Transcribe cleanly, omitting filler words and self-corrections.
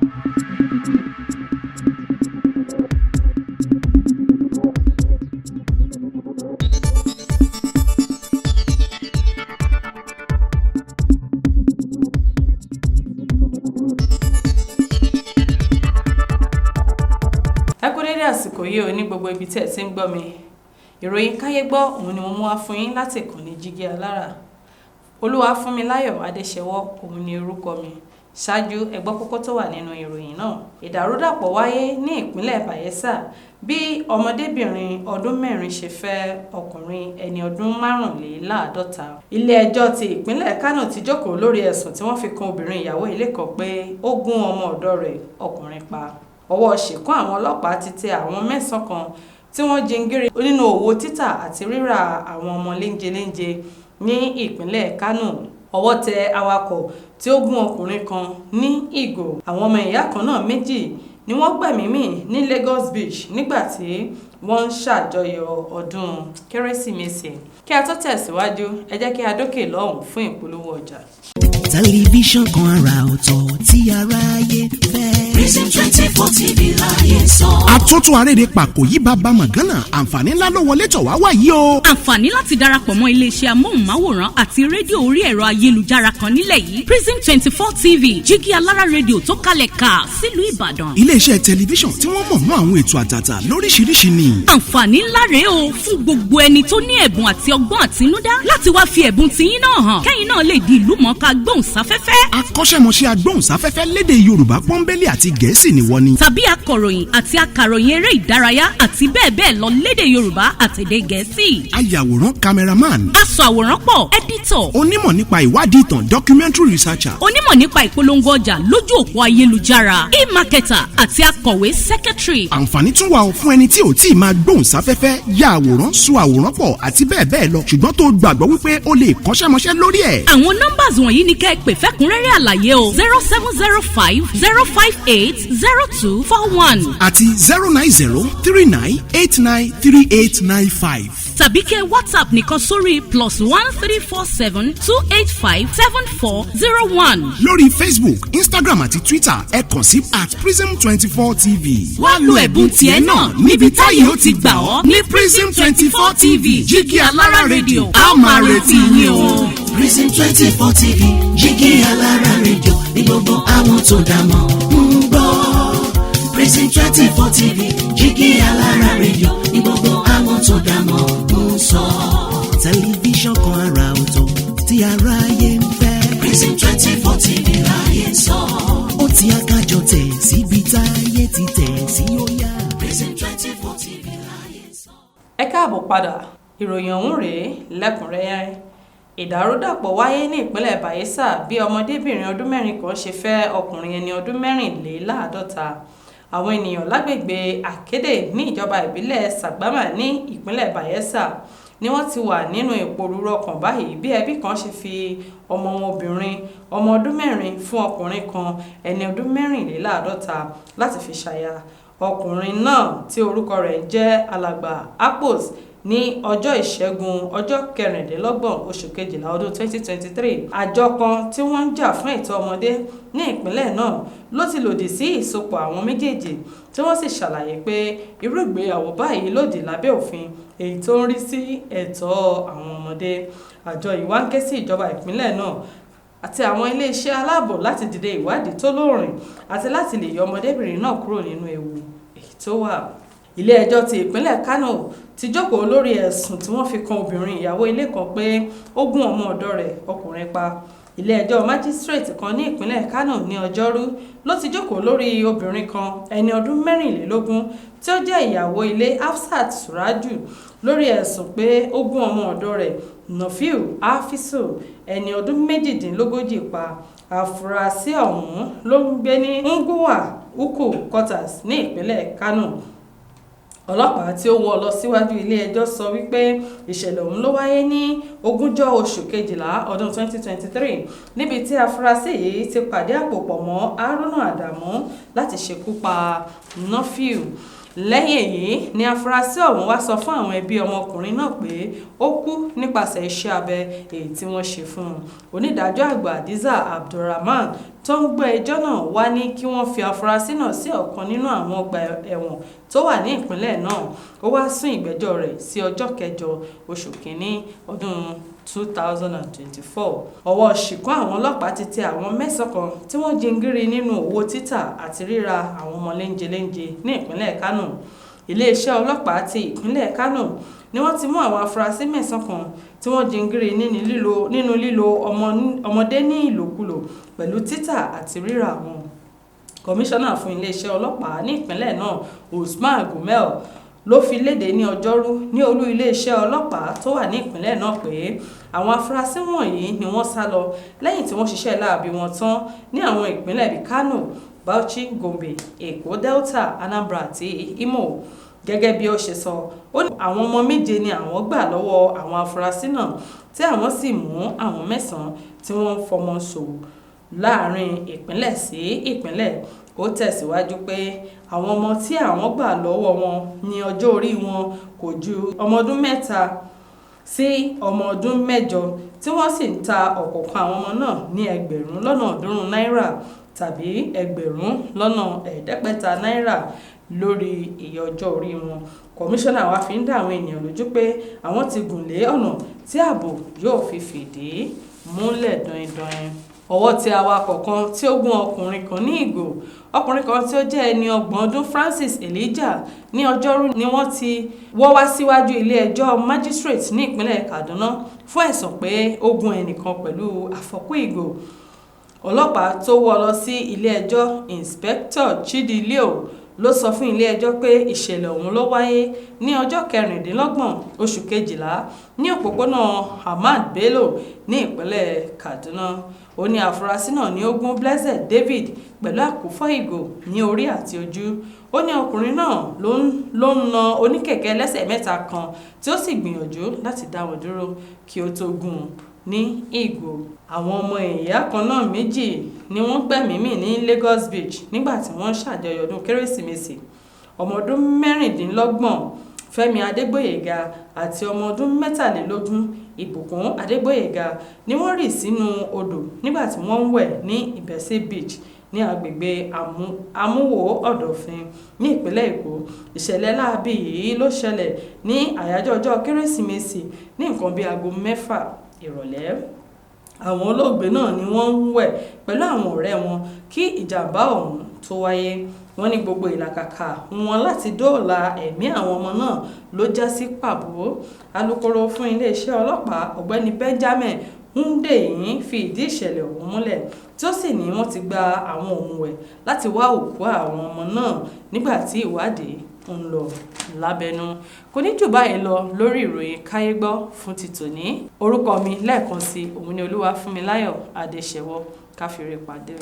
Ẹ kú dédé àsìkò yìí o ní gbogbo ibi tí ẹ ti ń gbọ́ mi. Ìròyìn Káyé Gbọ́ òun ni mo mú wá fún yín láti ìkànnì Jígí Alára. Olúwafúnmiláyọ̀ Adéṣẹwọ́ òun ni orúkọ mi. Ṣáájú, ẹ gbọ́ kókó tó wà nínú ìròyìn náà. Ìdàrúdàpọ̀ wáyé ní ìpínlẹ̀ Bayelsa bí ọmọdébìnrin ọdún 4 ṣe fẹ́ ọkùnrin ẹni ọdún 45. Ilé-ẹjọ́ ti ìpínlẹ̀ Kánò ti jókòó lórí ẹ̀sùn tí wọ́n fi kan obìnrin ìyàwó ilé kan pé ó gún ọmọ ọ̀dọ̀ rẹ̀ ọkùnrin pa. Ọwọ́ ṣìkún àwọn ọlọ́pàá ti tẹ àwọn 9 kan tí wọ́n jingíri nínú òwò títà àti rírà àwọn ọmọ léńjelénje ní ìpínlẹ̀ Kánò. Ọwọ́ tẹ awakọ̀ tí ó gún ọkùnrin kan ní ìgò. Àwọn ọmọ ìyá kan náà 2 ni wọ́n gbẹ̀mí mì ní Lagos Beach nígbà tí wọ́n ń ṣàjọyọ̀ ọdún Kérésìmesì. Kí a tó tẹ̀síwájú, ẹ jẹ́ kí a dókè lọ́hùn fún ìpolówó ọjà. Tẹlifíṣàn kan àrà ọ̀tọ̀ tí aráyé fẹ́. Prism 24 TV láyé sọ. Àtúntò àrèrè pàkó yìí bàbá mọ̀gánà, àǹfààní ńlá ló wọlé tọ̀ wá wá yìí o. Àǹfààní láti darapọ̀ mọ́ iléeṣẹ́ amóhùnmáwòrán àti rédíò orí ẹ̀rọ ayélujára kan nílẹ̀ yìí, Prism 24 TV, Jígí Alára Rédíò tó kalẹ̀ ká sílùú Ìbàdàn. Iléeṣẹ́ tẹlifíṣàn tí wọ́n mọ̀ mọ́ àwọn ètò àtàtà lóríṣiríṣi ni. Àǹfààní ńlá rèé o fún gbogbo ẹni tó ní ẹ̀bùn àti ọgbọ́n àtinúdá láti wá fi ẹ̀bùn tiyín náà hàn, kẹ́yìn náà lè di ìlú mọ̀ọ́ká gbóhùnsáfẹ́fẹ́. Akọ́ṣẹ́mọṣẹ́ agbóhùnsáfẹ́fẹ́ lédè Yorùbá pọ́nbélé àti Gẹ̀ẹ́sì ni wọ́n ni. Tàbí akọ̀ròyìn àti akàròyìn eré ìdárayá àti bẹ́ẹ̀ bẹ́ẹ̀ lọ lédè Yorùbá àtèdè Gẹ̀ẹ́sì. Ayàwòrán, cameraman. Aṣọ àwòrán pọ̀, editor. Onímọ̀ nípa ìwádìí ìtàn, documentary researcher. Onímọ̀ nípa ìpolongo ọjà lójú òpó ayélujára, e-marketer, àti akọ̀wé, secretary. Àǹfààní tún wà fún ẹni tí ò tí ì máa gbóhùnsáfẹ́fẹ́, ya àwòrán, so àwòrán pọ̀ àti bẹ́ẹ̀ bẹ́ẹ̀ lọ, ṣùgbọ́n tó gbàgbọ́ wípé ó lè kọ́ṣẹ́mọṣẹ́ lórí ẹ̀. Àwọn numbers wọ̀nyí ni kẹ́ ẹ pè fẹ́kúnrẹ́rẹ́ àlàyé o: 07050580241 àti 09039893895. Tàbí kẹ́ WhatsApp nìkan sórí +13472857401. Lórí Facebook, Instagram àti Twitter, ẹ kàn sí @Prism24 TV. Wá lo ẹ̀bùn tiẹ̀ náà níbi táyé ó ti gbà ọ́ ní Prism 24 TV, Jígí Alára Rédíò. A ó máa retí yín o. Prism 24 TV, Jígí Alára Rédíò ní gbogbo àwọn tó dá mọ̀ ń gbọ́. Prism 24 TV, Jígí Alára Rédíò ní gbogbo àwọn tó dá mọ̀ ń sọ. Tẹlifíṣàn kan àrà ọ̀tọ̀ tí aráyé ń fẹ́. Prism 24 TV láyé sọ. Ó ti akájọ tẹ̀ síbi táyé ti tẹ̀ sí, ó yá. Prism 24 TV láyé sọ. Ẹ káàbọ̀ padà. Ìròyìn ọ̀hún rèé lẹ́kùnrẹ́rẹ́. Ìdàrúdàpọ̀ wáyé ní ìpínlẹ̀ Bayelsa bí ọmọdébìnrin ọdún 4 kan ṣe fẹ́ ọkùnrin ẹni ọdún 54. Àwọn ènìyàn lágbègbè Akéde ní ìjọba ìbílẹ̀ Sagbama ní ìpínlẹ̀ Bayelsa ni wọ́n ti wà nínú ìpòrúurú ọkàn báyìí bí ẹbí kan ṣe fi ọmọ wọn obìnrin ọmọ ọdún 4 fún ọkùnrin kan ẹni ọdún 54 láti fi ṣaya. Ọkùnrin náà tí orúkọ rẹ̀ ń jẹ́ Alàgbà Akpos, ní ọjọ́ Ìṣẹ́gun, ọjọ́ 26 oṣù kejìlá ọdún 2023. Àjọ kan tí wọ́n ń jà fún ẹ̀tọ́ ọmọdé ní ìpínlẹ̀ náà ló ti lòdì sí ìsopọ̀ àwọn méjèèjì, tí wọ́n sì ṣàlàyé pé irú ìgbéyàwó báyìí lòdì lábẹ́ òfin èyí tó ń rí sí ẹ̀tọ́ àwọn ọmọdé. Àjọ yìí wá ń ké sí ìjọba ìpínlẹ̀ náà àti àwọn iléeṣẹ́ aláàbò láti dìde ìwádìí tó lóòrìn àti láti lè yọ ọmọdébìnrin náà kúrò nínú ewu èyí tó wà. Ilé-ẹjọ́ ti ìpínlẹ̀ Kánò ti jókòó lórí ẹ̀sùn tí wọ́n fi kan obìnrin ìyàwó ilé kan pé ó gún ọmọ ọ̀dọ̀ rẹ̀ ọkùnrin pa. Ilé-ẹjọ́ májísrèètì kan ní ìpínlẹ̀ Kánò ní Ọjọ́rú ló ti jókòó lórí obìnrin kan ẹni ọdún 24 tí ó jẹ́ ìyàwó ilé, Hafsat Suraju, lórí ẹ̀sùn pé ó gún ọmọ ọ̀dọ̀ rẹ̀ Nafiu Hafisu ẹni ọdún 38 pa. Àfúrásì ọ̀hún ló ń gbé ní Unguwa Uku Quarters ní ìpínlẹ̀ Kánò. Ọlọ́pàá tí ó wọ́ ọ lọ síwájú ilé-ẹjọ́ sọ wípé ìṣẹ̀lẹ̀ ọ̀hún ló wáyé ní 20 oṣù kejìlá ọdún 2023, níbi tí afurasí yìí ti pàdé àpò pọ̀ mọ́ Haruna Adamu láti ṣekú pa Nafiu. Lẹ́yìn èyí ni afurasí ọ̀hún wá sọ fún àwọn ẹbí ọmọkùnrin náà pé ó kú nípasẹ̀ iṣẹ́ abẹ èyí tí wọ́n ṣe fún un. Onídàájọ́ àgbà Hadiza Abdulrahman tó ń gbọ́ ẹjọ́ náà wá ní kí wọ́n fi afurasí náà sí ọ̀kan nínú àwọn ọgbà ẹ̀wọ̀n tó wà ní ìpínlẹ̀ náà. Ó wá sún ìgbẹ́jọ́ rẹ̀ sí ọjọ́ kẹjọ oṣù kínní ọdún 2024. Ọwọ́ ṣìkún àwọn ọlọ́pàá ti tẹ àwọn mẹ́sàn-án kan tí wọ́n jingiri nínú owó títà àti ríra àwọn ọmọ léńjeléńje ní ìpínlẹ̀ Kánò. Iléeṣẹ́ ọlọ́pàá ti ìpínlẹ̀ Kánò ni wọ́n ti mú àwọn afurasí mẹ́sàn-án kan tí wọ́n jingiri nínú lílo ọmọdé ní ìlòkulò pẹ̀lú títà àti rírà wọn. Kọmíṣánná fún iléeṣẹ́ ọlọ́pàá ní ìpínlẹ̀ náà, Usman Gumel, ló fi léde ní ọjọ́rú ní olú iléeṣẹ́ ọlọ́pàá tó wà ní ìpínlẹ̀ náà pé àwọn afurasí wọ̀nyí ni wọ́n sá lọ lẹ́yìn tí wọ́n ṣiṣẹ́ láabi wọn tán ní àwọn ìpínlẹ̀ bíi Kano, Bauchi, Gombe, Èkó, Delta, Anambra àti Imo. Gẹ́gẹ́ bí ó ṣe sọ, ó ní àwọn ọmọ méje ni àwọn gbà lọ́wọ́ àwọn afurasí náà, tí àwọn sì mú àwọn mẹ́sàn-án tí wọ́n ń fọmọ ṣòwò láàrin ìpínlẹ̀ sí ìpínlẹ̀. Ó tẹ̀síwájú pé àwọn ọmọ tí àwọn gbà lọ́wọ́ wọn ní ọjọ́ orí wọn kò ju ọmọ ọdún 3 sí ọmọ ọdún 8, tí wọ́n sì ń ta ọ̀kọ̀ọ̀kan àwọn ọmọ náà ní 300,000 náírà tàbí 5,000,000 náírà lórí iye ọjọ́ orí wọn. Kọmíṣánná wá fi ń dá àwọn ènìyàn lójú pé àwọn ti gùn lé ọ̀nà tí ààbò yóò fi fìdí múlẹ̀ daindain. Ọwọ́ tẹ awakọ̀ kan tí ó gún ọkùnrin kan ní ìgò. Ọkùnrin kan tí ó jẹ́ ẹni 30 ọdún, Francis Elijah, ní ọjọ́rú ni wọ́n ti wọ́ wá síwájú ilé ẹjọ́ magistrate ní ìpínlẹ̀ Kaduna fún ẹ̀sùn pé ó gún ẹnìkan pẹ̀lú àfọ́kù ìgò. Ọlọ́pàá tó wọ́ lọ sí ilé ẹjọ́, Inspector Chidi Leo, ló sọ fún ilé ẹjọ́ pé ìṣẹ̀lẹ̀ ọ̀hún ló wáyé ní ọjọ́ 26 oṣù kejìlá ní òpópónà Ahmad Bello ní ìpínlẹ̀ Kaduna. Ó ní àfúrásì náà ní ó gún Blessed David pẹ̀lú àkúfọ̀ ìgò ní orí àti ojú. Ó ní ọkùnrin náà ló ń na oníkẹ̀kẹ́ ẹlẹ́sẹ̀ mẹ́ta kan tí ó sì gbìyànjú láti dá wọn dúró kí ó tó gún un ní ìgò. Àwọn ọmọ ìyá kan náà méjì ni wọ́n gbẹ́mìí mì ní Lagos Beach nígbà tí wọ́n ń ṣàjọyọ̀ ọdún Kérésìmesì. Ọmọ ọdún 26 Fẹ́mi Adégbóyèga àti ọmọ ọdún 23 Ìbùkún Adégbóyèga ni wọ́n rì sínú odò nígbà tí wọ́n ń wẹ̀ ní Ìbẹ́sí Beach ní agbègbè Àmúwò Ọ̀dọ̀fin ní ìpínlẹ̀ Èkó. Ìṣẹ̀lẹ̀ láabi yìí ló ṣẹlẹ̀ ní àyájọ́ ọjọ́ Kérésìmesì ní nǹkan bíi aago 6 ìrọ̀lẹ́. Àwọn olóògbé náà ni wọ́n ń wẹ̀ pẹ̀lú àwọn ọ̀rẹ́ wọn kí ìjàmbá ọ̀hún tó wáyé. Wọ́n ní gbogbo ìlàkàkà wọn láti dóòlà ẹ̀mí àwọn ọmọ náà ló já sí pàbó. Alūkkóró fún iléeṣẹ́ ọlọ́pàá, Ọ̀gbẹ́ni Benjamin Hundeyin, fi ìdí ìṣẹ̀lẹ̀ ọ̀hún múlẹ̀, tí ó sì ní wọ́n ti gba àwọn òmùwẹ̀ láti wá òkú àwọn ọmọ náà nígbà tí ìwádìí ń lọ lábẹ́nú. Kò ní jù báyìí lọ lórí ìròyìn Káyé Gbọ́ fún ti tòní. Orúkọ mi lẹ́ẹ̀kan sí òun ni Olúwafúnmiláyọ̀ Adéṣẹwọ́. Káfíńre pàdé.